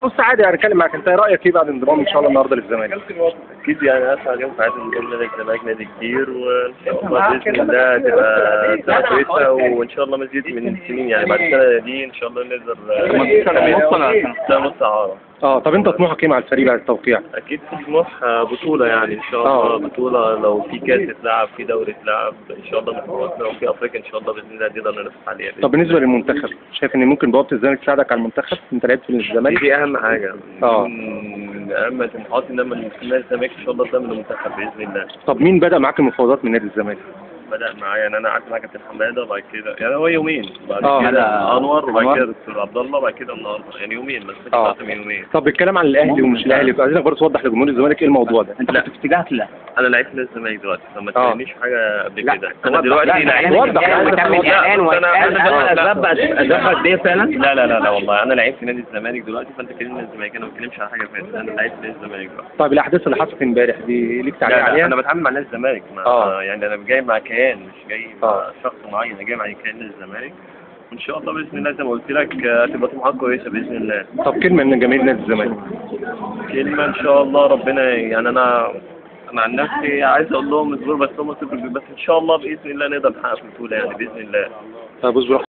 بص عادي يعني اتكلم معاك، انت رايك ايه بعد انضمام ان شاء الله النهارده للزمالك؟ اكيد يعني اسعد يوم في حياتي انضم نادي الزمالك، نادي كبير، وان شاء الله باذن الله تبقى سنة كويسة، وان شاء الله مزيد من السنين يعني بعد السنة دي ان شاء الله نقدر سنة ونص ولا سنة؟ سنة ونص اعاره. طب انت طموحك ايه مع الفريق بعد التوقيع؟ اكيد في طموح بطوله يعني ان شاء الله، بطوله لو في كاس اتلعب، في دوري اتلعب ان شاء الله من لو في افريقيا ان شاء الله باذن الله نقدر ننافس عليها. طب بالنسبة للمنتخب، شايف ان ممكن بوابه الزمالك تساعدك على المنتخب؟ انت لعبت في الزمالك، دي اهم حاجة. من اهم طموحاتي ان انا الزمالك ان شاء الله قدام المنتخب باذن الله. طب مين بدا معاك المفاوضات من نادي الزمالك؟ بدأ معايا يعني انا قعدت مع كابتن حمادة وبعد كده يعني هو يومين، بعد كده انور، وبعد كده دكتور عبد الله، وبعد كده النهارده، يعني يومين بس، مش من يومين. طب الكلام عن الاهلي ومش الاهلي، عايزينك برضه توضح لجمهور الزمالك ايه الموضوع ده. انت كنت في اتجاه لا، انا لعيب في الزمالك دلوقتي، فما تسالنيش حاجة قبل كده. انا دلوقتي لعيب. وضح اسباب اسباب قد ايه فعلا؟ لا لا لا لا والله انا لعيب في نادي الزمالك دلوقتي، فانت كلمني الزمالك، انا ما بتكلمش على حاجة فاتت، انا لعيب في نادي الزمالك دلوقتي. طب الاحداث اللي حصلت امبارح دي ليك تعليق عليها؟ انا بتعامل مع نادي الزمالك، يعني انا جاي مع كيان، مش جاي مع شخص معين، انا جاي مع كيان الزمالك، وان شاء الله باذن الله زي ما قلت لك هتبقى طموحات كويسة باذن الله. طب كلمة من جماهير نادي الزمالك. كلمة ان شاء الله ربنا يعني انا عن نفسي عايز اقول لهم اصبروا، بس هم صبروا، بس ان شاء الله باذن الله نقدر نحقق البطولة يعني باذن الله. طب اصبر.